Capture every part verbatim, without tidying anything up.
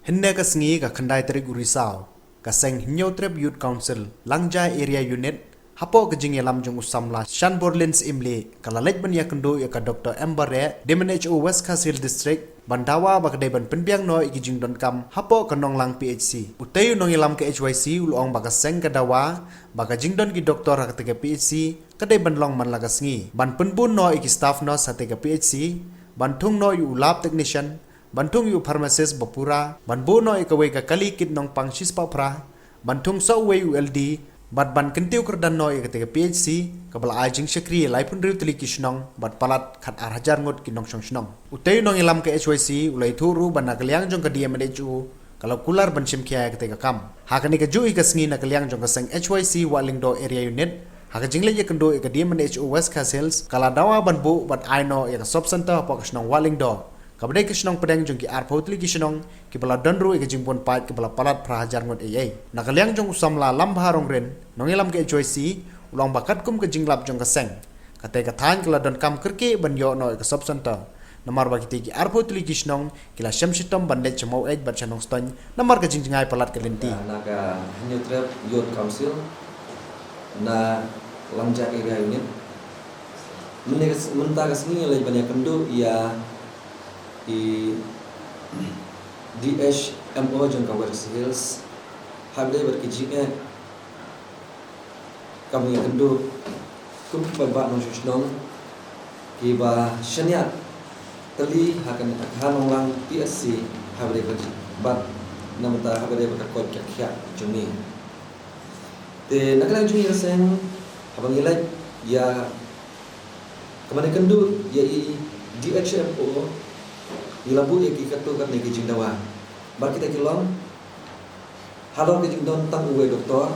Hynne ka sngi ka khyndai tarik u Risaw, ka seng Hynñiewtrep Youth Council, Langjai Area Unit, hapoh ka jingïalam jong u samla Shanborlin Syiemlieh, ka la leit ban ïakynduh ïa ka Doctor M Bareh, D M H O West Khasi Hills District, ban dawa ba ka dei ban pynbiang noh ïa ki jingdonkam hapoh ka Nonglang P H C. Utei u nongïalam ka H Y C u la ong ba ka seng ka dawa ba ka jingdon ki doktor ha katei ka P H C ka dei ban long man la ka sngi, ban pynbun noh ïa ki staff nurse ha katei ka P H C, ban thung noh ïa u lab technician, ban thung ïa u pharmacist ba pura, ban buh noh ïa kawei ka kali kit nongpang shispah phra, ban thung sa uwei u L D, bad ban kyntiew kyrdan noh ïa katei ka P H C kaba la ai jingshakri ïa laiphew hynriew tylli ki shnong bad palat khat ar hajar ngut ki nongshong shnong. Utei u nongïalam ka H Y C u la ïathuh ruh ba na ka liang jong ka D M H O ka la kular ban shim khia ïa katei ka kam. Ha kane kajuh hi ka sngi na ka liang jong ka seng H Y C Wahlengdoh Area Unit, ha ka jingleit ïakynduh ïa ka D M H O West Khasi Hills, ka la dawa ban buh bad ai noh ïa ka sub center hapoh ka shnong Wahlengdoh, kaba dei ka shnong pdeng jong ki arphew tylli ki shnong kiba la don ruh ïa ka jingbun paid kaba la palat phra hajar ngut ei ei. Na ka liang jong u samla Lambha Rongrin, nongïalam ka H Y C, u la ong ba katkum ka jinglap jong ka seng, katei ka thaiñ ka la donkam kyrkieh ban ïoh noh ïa ka sub center, namar ba kitei ki arphew tylli ki shnong ki la shem shitom ban leit sha Maweit bad sha Nongstoiñ namar ka jingjngai palat ka lynti. Na ka Hynñiewtrep Youth Council na Langjai Area Unit, mynne ka s-, mynta ka sngi la leit ban ïakynduh ïa i D H M O jong ka West Khasi Hills, hapdeng bad ki jingeh, kam ïakynduh kum ki paidbah nongshong shnong kiba shaniah tylli ha ka, ha Nonglang P H C, haba ïadei bad, bad na ka bynta haba ïadei bad ka koit ka khiah jong ngi. Te na ka liang jong ngi ka seng, haba ngi leit ïa, haba ngi ïakynduh ïa i D H M O, ngi la buh ïa ki katto katne ki jingdawa. Bad kita ki long halor ka jingdon tang uwei doktor.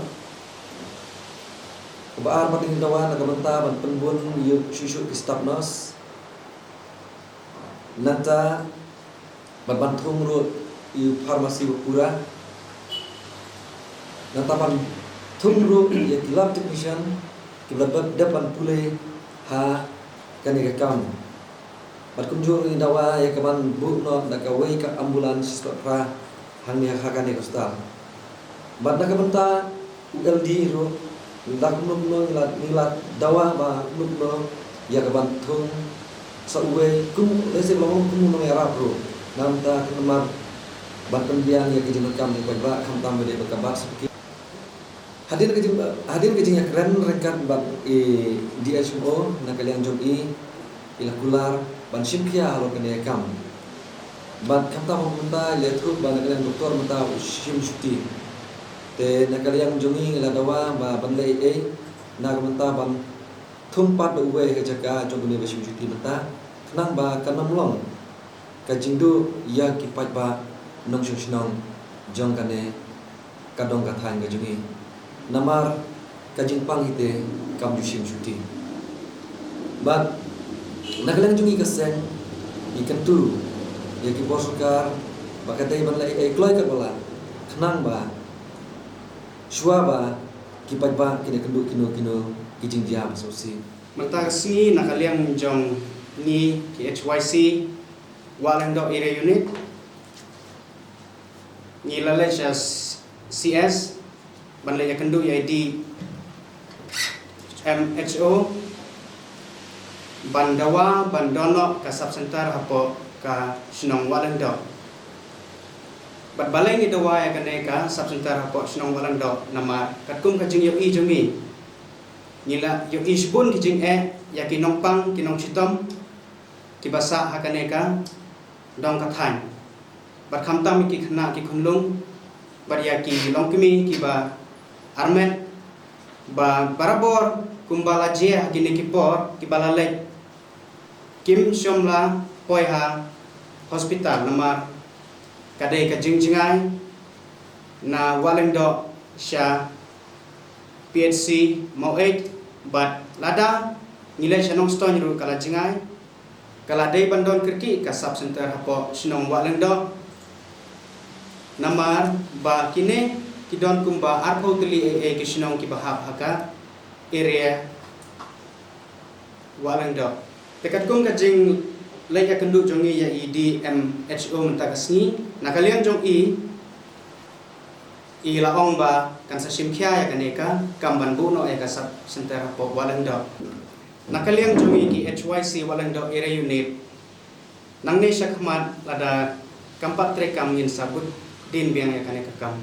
Kaba ar pat, ngi dawa na ka bynta ban pynbun ïa shuh shuh ki staff nurse. Nangta bad ban thung ruh ïa u pharmacy ba pura. Nangta ban thung ruh ïa ki lab technician kiba la dep ban pule ha kane ka kam. Bad kumjuh ruh ngi dawa ïa ka ban buh noh da kawei ka ambulance shispah phra hangne ha kane ka hospital. Bad na ka bynta u L D ruh, la kumno kumno ngi la, ngi la dawa ba kumno kumno ïa ka ban thung sa uwei, kum, lehse ba long kumno kumno ïarap ruh. Namar ban pynbiang ïa ka jingdonkam jong ki paidbah, khamtam ba dei bad ka birth certificate. Hadien ka jing, hadien ka jingïakren ryngkat bad i D H M O, na ka liang jong i, i la kular ban shim khia halor kane ka kam. Bad khamtam ha ka bynta i la ïathuh ba na ka liang doktor mynta u shim shuti. Te na ka liang jong ngi, ngi la dawa ba ban leh ei ei na ka bynta ban thung pat da uwei ha jaka jong une ba shim shuti mynta, khnang ba kan ym long ka jingduh ïa ki paidbah nongshong shnong jong kane ka dong ka thaiñ ka jong ngi. Namar ka jingpang hi te kam ju shim shuti. Bad na ka liang jong ngi ka seng, ngi kyntu ïa ki por sorkar ba ka dei ban leh ei ei kloi katba lah, khnang ba shuwa ba ki paidbah kin ïakynduh kino kino ki jingjia ba sngewsih. Mynta ka sngi na ka liang jong ngi ki H Y C Wahlengdoh Area Unit, ngi la leit sha C S ban leit ïakynduh ïa i D M H O ban dawa ban don noh ka sub center hapoh ka shnong Wahlengdoh. Bad balei ngi dawa ïa kane ka sub center hapoh shnong Wahlengdoh, namar katkum ka jingïohi jong ngi, ngi la ïohi shibun ki jingeh ïa ki nongpang ki nongshitom kiba sah ha kane ka dong ka thaiñ. Bad khamtam ïa ki khynnah ki khunlung bad ïa ki longkmie kiba armet, ba barabor kumba la jia ha kine ki por kiba la leit, kim shym la poi ha hospital namar ka dei ka jingjngai na Wahlengdoh sha P H C Maweit, bad lada ngi leit sha Nongstoiñ ruh ka la jngai. Ka la dei ban don kyrkieh ka sub center hapoh shnong Wahlengdoh. Namar ba kine ki don kumba arphew tylli ei ei ki shnong kiba hap ha ka area Wahlengdoh. Te katkum ka jing, Leit ïakynduh jong ngi ïa i D M H O mynta ka sngi, na ka liang jong i, i la ong ba kan sa shim khia ïa kane ka kam ban buh noh ïa ka sub center hapoh Wahlyngdoh. Na ka liang jong i ki H Y C Wahlyngdoh Area Unit, nangne shakhmat lada kam pat treikam ngin sa bud dien biang ïa kane ka kam.